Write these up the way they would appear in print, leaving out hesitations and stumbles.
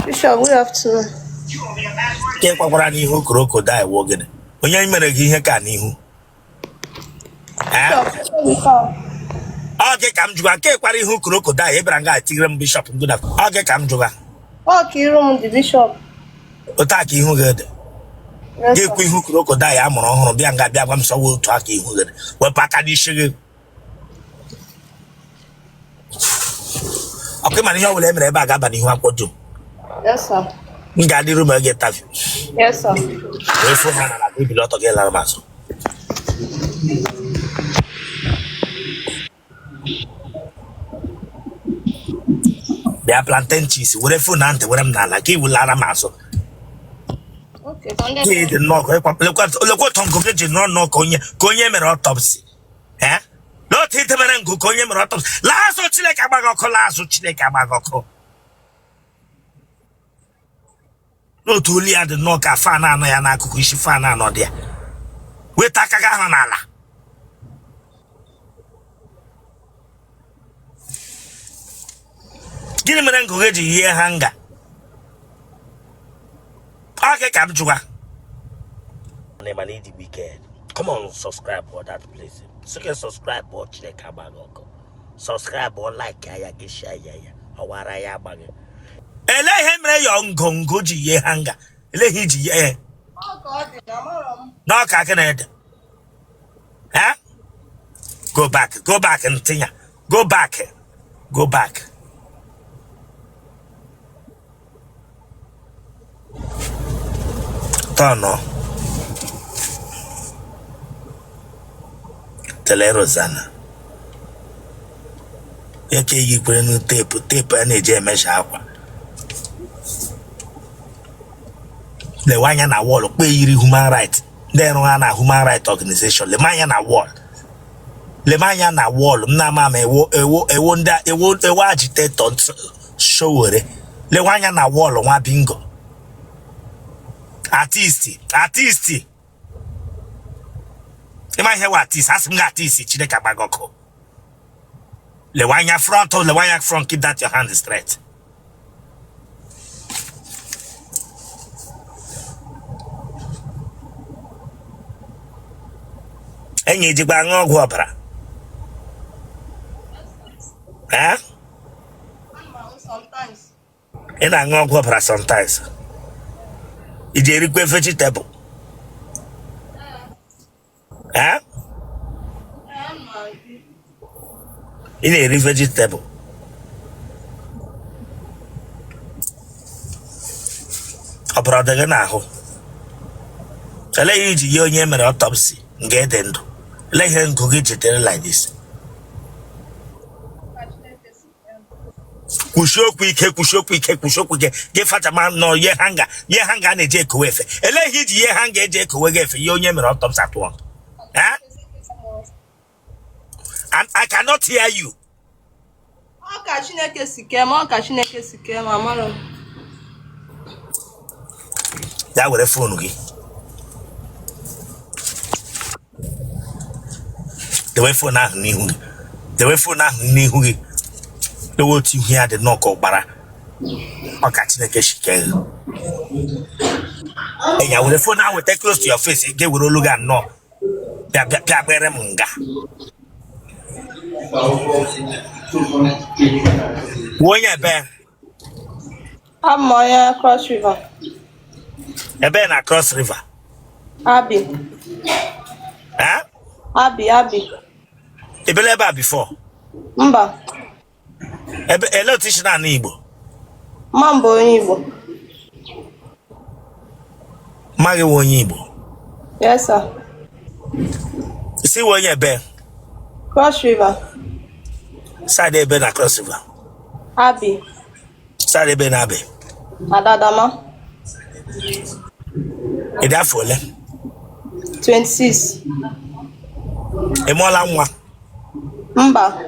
Bishop, good afternoon. Nke kwakwara n'ihu crocodile wụ gịnị? Onye mere gị ihe ka n'ihu? Bishop, Ọ gị ka m jụga nke kwara ihu crocodile ị bịara nga tigere m bishop good afternoon. Ọ gị ka m jụga. Ọ ka iru m dị bishop. Otu a ka ihu gị dị. Yes, Gị sir. kwa ihu crocodile a mụrụ ọhụrụ bịa nga bịa gwa m sọ wụ otu a ka ihu gị dị. Wepụ aka n'isi gị. Ọkwa ịma na ihe ọ bụla e mere ebe a ga-aba n'ihu akwụkwọ dum. Yes, sir. M ga-adịru ma gị interview. Yes, sir. Wee fụ ha na gị bili ọtọ gị lara m azụ. Bịa plantain chips were phone na ntị were m n'ala ka iwu lara m azụ. Okay. Gị dị nnọọ ka ịkwa lekwa otu ngụ gị ji nọọ nnọọ ka onye mere autopsy. Ee? Lee otu i debere ngụ ka onye mere autopsy. Laa azụ Chineke agba gị ọkụ laa azụ Chineke agba gị ọkụ. N'otu olu ya dị nnọọ ka fan anọ ya n'akụkụ isi fan anọ dị ya. Weta aka gị ahụ n'ala. Gịnị mere ngụ gị ji yie hanger? Ọ gị ka m jụwa. Mana ị dị wicked. Come on, subscribe for that place. Sị gị subscribe ọ Chineke agba gị ọkụ. Subscribe ọ like ya gị share ya ya. Ọwara ya agba gị. Ele ihe mere ya ngọngọ ji yie hanger? Ele ihe iji yie ya? N'ọka gị na-ede. Eh? Go back, go back ntinya. Go back. Go back. Turn on. Tele Rosanna. Ya ka eyikwere na tape tape a na-eji emeasure akwa. Lewe anya na wall kpe yiri human right. Ndị rụ ha na human right organization. Leme anya na wall. Leme anya na wall m na-ama ama ewo ewo ewo ndị ewo ewo agitator Sowore lewe anya na wall nwa bingo artist artist ịma ihe wụ artist asị m gị artist Chineke agba gị ọkụ lewe anya front lewe anya front keep that your hand straight enyi ejikwa aṅụ ọgwụ ọbara ee ị na-aṅụ ọgwụ ọbara sometimes ị ji erikwa vegetable ee ị na-eri vegetable ọbara ọ dị gị n'ahụ elee ihe iji yie onye mere autopsy nga ị dị ndụ elee ihe ngụ gị ji dịrị like this kwusie okwu ike kwusie okwu ike kwusie okwu ike gị fachama nọ ye hanger ye hanger a na-eji ekowe efe elee ihe iji ye hanger eji ekowe gị efe ye onye mere autopsy atụọ Eh? And I cannot hear you. Ọ ka Chineke si kee m, ọ ka Chineke si kee m, amarọ m. Ya were phone gị. Dewe phone ahụ n'ihu gị. Dewe phone ahụ n'ihu gị. Dewe otu ihu ya dị nnọọ ka ụkpara. Ọ ka Chineke si kee gị. Ya were phone ahụ weta close to your face gị were olu gị nnọọ bịa bịa bịa kpere m nga. Wụ onye ebe? Abụ m onye Cross River. Ebe na Cross River? Abi. Eh? Abi, Abi. Ị bịala ebe a before? Mba. Ebe ele otu i si na-anụ Igbo? Mma m bụ onye Igbo. Mma gị wụ onye Igbo? Yes, sir. Sị wụ onye ebe? Cross River. Side ebe na Cross River? Abi. Side ebe na Abi? Adadama. Ị dị afọ ole? 26. Ị mụọla nwa? Mba.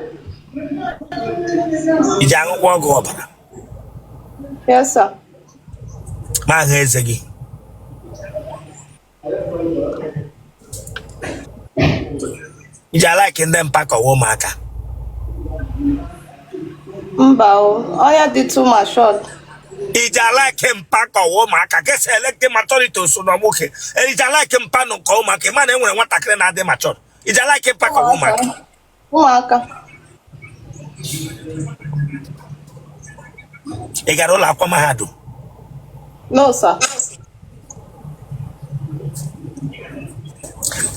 Ị ji aṅụkwa ọgwụ ọbara? Yes, sir. Ma ahụ eze gị. I ji alike ndị mpa ka ọ wụ ụmụaka? Mba o, onye dị too matured. Iji alike mpa ka ọwa ụmụaka ka esi eleke maturity so na nwoke. Iji alike mpa nụ nke ụmụaka, ma na enwere nwatakịrị na-adị mature. Iji alike mpa ka ọwa ụmụaka? Ụmụaka. Ị gara ụlọ akwụkwọ mahadum? No, sir.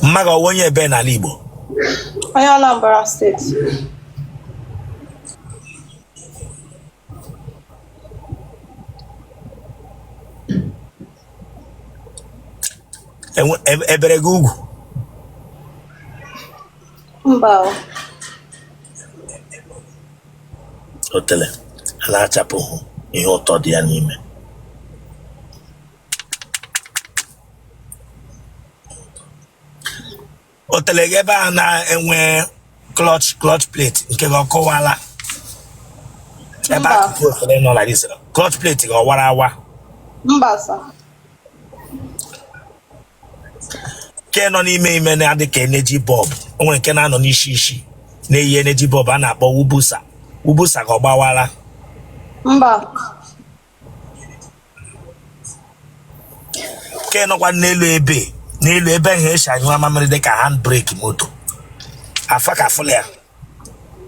Mma gị ọwa onye ebe n'ala Igbo? Onye Anambra Steeti. Ebere gị ugwu? Mba o. Otele a na-achapụghị ihe ụtọ dị ya n'ime. Otele gị ebe a na-enwe clutch plate nke gị ọ kụwala? Ebe Mba. akụkụ otele nọ like this, clutch plate gị ọ wara awa? Mba, sir. Nke nọ n'ime ime na-adị ka energy bulb, o nwere nke na-anọ n'isi isi na-eyi energy bulb a na-akpọ wubusa. Wubusa gị ọ gbawara? Mba. Nke nọkwa n'elu ebe n'elu ebe ahụ esi anyụ mamịrị dị ka hand brake moto afa ka fụla ya?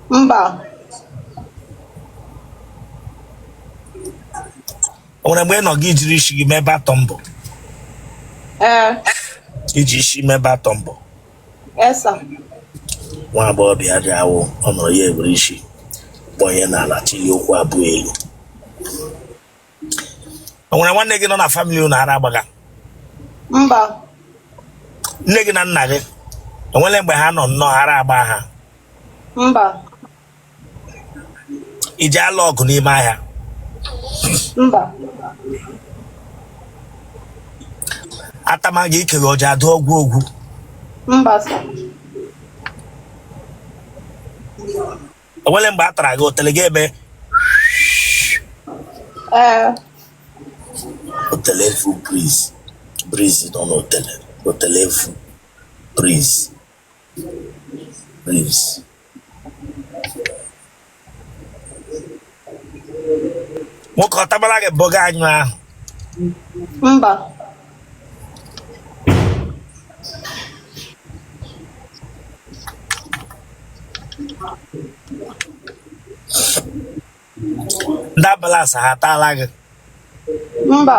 Mba. O nwere mgbe ị nọ gị jiri isi gị mebe atọ mbọ? Ee. Iji isi mebe atọ mbọ? Yes, sir. Nwa agbọghọbịa dị awụ ọ nọrọ ya ewere isi kpọnye n'ala chili ụkwụ abụọ elu. O nwere nwanne gị nọ na family unu ara agbaga? Mba. Nne gị na nna gị enwere mgbe ha nọ nnọọ ara agba ha? Mba. Iji alụ ọgụ n'ime ahịa? Mba. Atama gị ike gị ọja adụ ọgwụ ogwu? Mba, sir. Enwere mgbe a tara gị otele gị eme? Ee. Otele efu breeze breeze nọ n'otele, otele efu breeze breeze. Nwoke ọ tabara gị mbọ gị anyụ ahụ? Mba. Ndị ambulance ha ataala gị? Mba.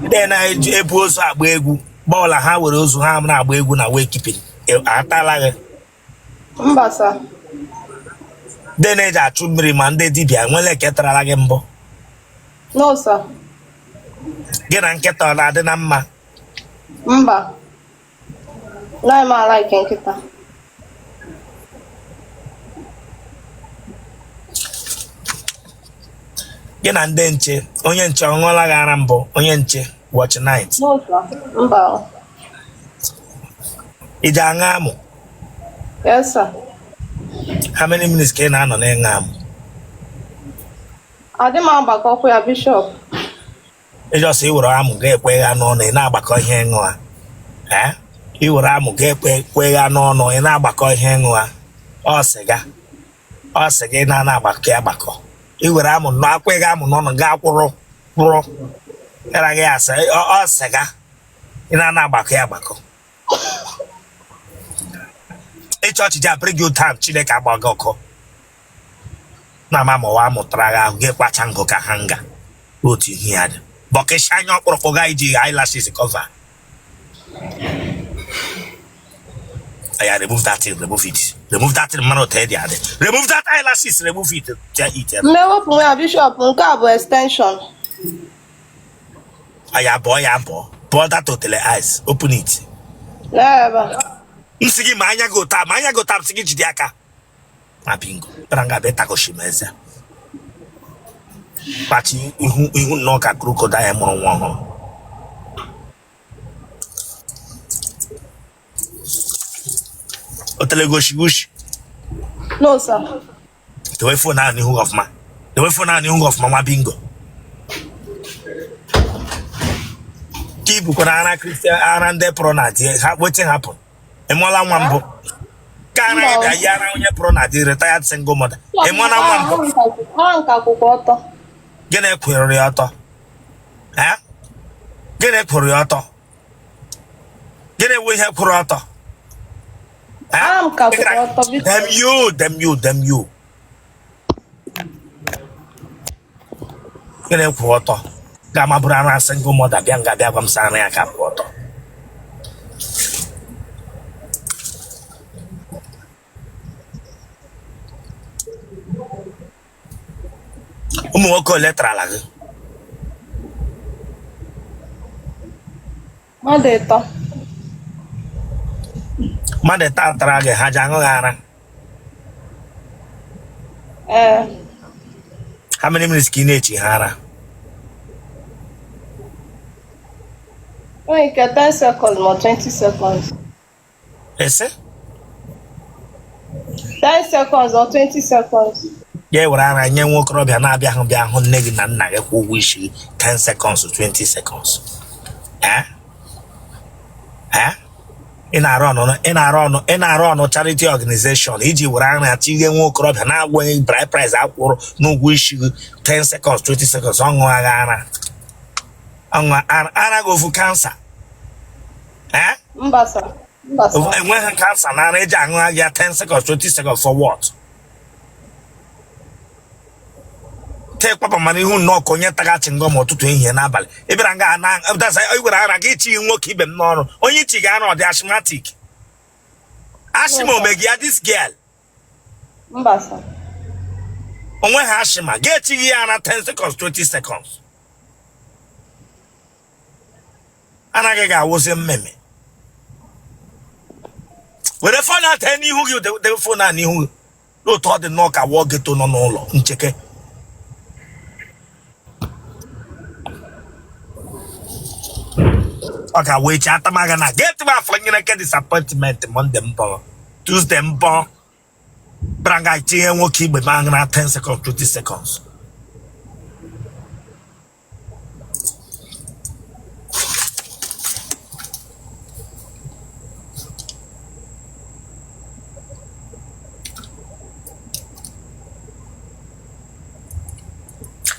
Ndị na-eji ebu ozu agba egwu bọọlụ ha were ozu ha na-agba egwu na wake keeping ataala gị? Mba, sir. Ndị na-eji achụ mmiri ma ndị dibịa nwere nke tarala gị mbụ? No, sir. Gị na nkịta ọ na-adị na mma? Mba. Anaghị m alike nkịta. Gị na ndị nche, onye nche ọ ṅụọla gị ara mbụ? Onye nche watch night? No, sir. Mba. Ị ji aṅụ amụ? Yes, sir. How many minutes ka ị na-anọ n'ịṅụ amụ? Adị m agbakọkwa ya, Bishop. Ị just iwere amụ ga-ekwe ya n'ọnụ, ị na-agbakọ ihe ịṅụ ha. Ee, iwere amụ ga-ekwe kwe ya n'ọnụ, ị na-agbakọ ihe ịṅụ ha. Ọ sịga, ọ sị gị na na-agbakọ ya agbakọ. Iwere amụ nọ akwa gị amụ n'ọnụ ga kwụrụ kwụrụ ịra gị asị ọ sịga ị na-agbakọ ya agbakọ. Ịchọ ọchịchị abịrị gị ụta. Chineke agba gị ọkụ na ama ma ụwa mụtara gị ahụ gị kwacha ngụ ka ha nga otu ihe ya dị bọkịsị anya ọkpụrụkpụ ga iji eyelashes cover ya. Remove that thing, remove it, remove that thing. Mara otu dị adị. Remove that eyelashes, remove it, tear it. Mmewepụ ya, Bishop, nke a bụ extension. Aya bọọ ya, bọọ bọọ that otele eyes, open it. Lee ebe a. M sị gị ma anya gị ụta, ma anya gị ụta. M sị gị jide aka ma bingo bịara nga bịa tagoshi m eze kpachi ihu ihu nnọọ ka crocodile mụrụ nwa ọhụrụ. Otele goshi goshi? No, sir. Dewe phone ahụ n'ihu gị ọfụma, dewe phone ahụ n'ihu gị ọfụma. Nwa bingo ka i bukwara ara Christian, ara ndị pụrụ na di ha. Wetin happen? Ị mụọla nwa mbụ ka ara gị bịa yi ara onye pụrụ na di, retired single mother? Ị mụọla nwa mbụ? Ara nke akwụkwọ ọtọ. Gịnị kwụrụ ya ọtọ? Eh? Gịnị kwụrụ ya ọtọ? Gịnị wụ ihe kwụrụ ọtọ? Eh? Ara m ka kwụrụ ọtọ biko. Damn you, damn you, damn you. Gịnị kwụ ọtọ? Ga-amaburu ara single mother bịa nga bịa gwa m sị ara ya ka kwụ ọtọ. Ụmụ nwoke ole tarala gị? Mmadụ ịtọ. Mmadụ ịtọ tara gị, ha ji aṅụ gị ara? Ee. How many minutes ka ị na-echi ha ara? Nwere ike 10 seconds ma 20 seconds. Ese? 10 seconds or 20 seconds. Ya ewere ara nye nwa okorobịa na-abịaghị bịa hụ nne gị na nna gị kwụ ụgwọ isi gị 10 seconds 20 seconds. Eh? Eh? Ị na-arụ ọnụ ị na-arụ ọnụ ị na-arụ ọnụ charity organization iji were ara tinye nwa okorobịa na-agwaghị bride price akwụrụ n'ụgwọ isi gị 10 seconds 20 seconds ọ ṅụọ agha ara ọṅụ ara ara gị ofu cancer. Eh? Mba sir. Mba sir. Enweghị cancer na ara eji aṅụ agha 10 seconds 20 seconds for what? Te kpapa mana ihu nnọọ ka onye taga chewing gum ụtụtụ ehihie n'abalị ị bịara nga na dasa i were ara gị chi nwoke ibe m n'ọrụ onye chi gị ara ọ dị asthmatic asthma No, o megi ya this girl Mba sir. onwe ha asthma ga-echighị ya ara 10 seconds 20 seconds anaghị ga-awụzi mmemme were phone a tee n'ihu gị debe phone a n'ihu gị n'otu ọ dị nnọọ ka wụọ ghetto nọ n'ụlọ ncheke ọ ga-awụ echi atamaga na get m afọ nyere nke disappointment Monday mbọ Tuesday mbọ bịara nga tinye nwoke igbe ma na 10 seconds 20 seconds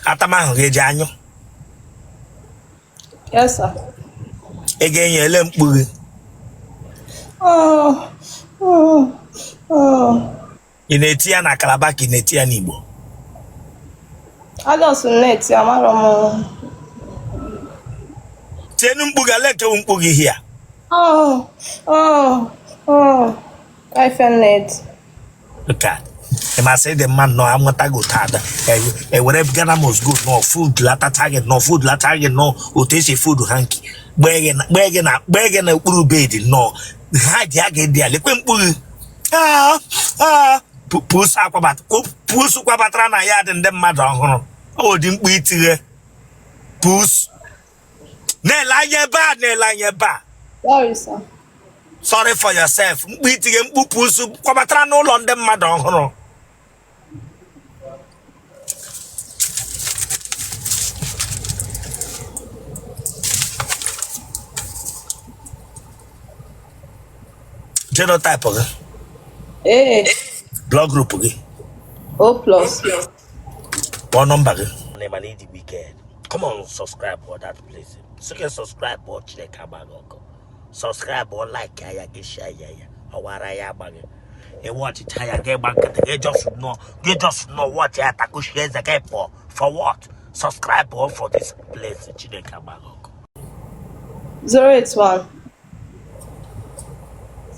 atama ahụ ga-eji anyụ Yes, sir. Ị ga-enye ele mkpu gị. Oh, oh, oh. Ị na-eti ya na Calabar ka ị na-eti ya n'Igbo? A just na-eti amarọ m. Tienu mkpu gị ala ekewu mkpu gị hia. Oh, oh, oh. Ife na-eti. Look at ị masị dị mma nnọọ amụta gị otu ada ewere Ghana must go nọ food latacha gị nọ food latacha gị nọ otu esi food hanky gbee gị na gbee gị na gbee gị na okpuru bed nọ ha ji aga dị ya lekwe mkpu gị. Ah, ah, pusu kwabatara na ya dị ndị mmadụ ọhụrụ ọ dị mkpu itighe pusu na-ele anya ebe a na-ele anya ebe a. Sorry, sir. Sorry for yourself. Mkpu itighe mkpu pusu kwabatara n'ụlọ ndị mmadụ ọhụrụ. Genotype gị? Ee. Blood group gị? O plus. Kpọọ nọmba gị. Mana ịdị wicked. Come on, subscribe for that place. Sị gị subscribe ọ Chineke agba gị ọkụ. Subscribe ọ like ya gị share ya ya ọwara ya agba gị. Ị watchịcha ya gị gba nkịtị gị just nọ gị just nọ watch ya takushie eze gị pụọ for what? Subscribe ọ for this place Chineke agba gị ọkụ. 081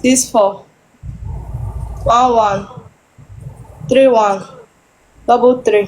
64 11 31 33.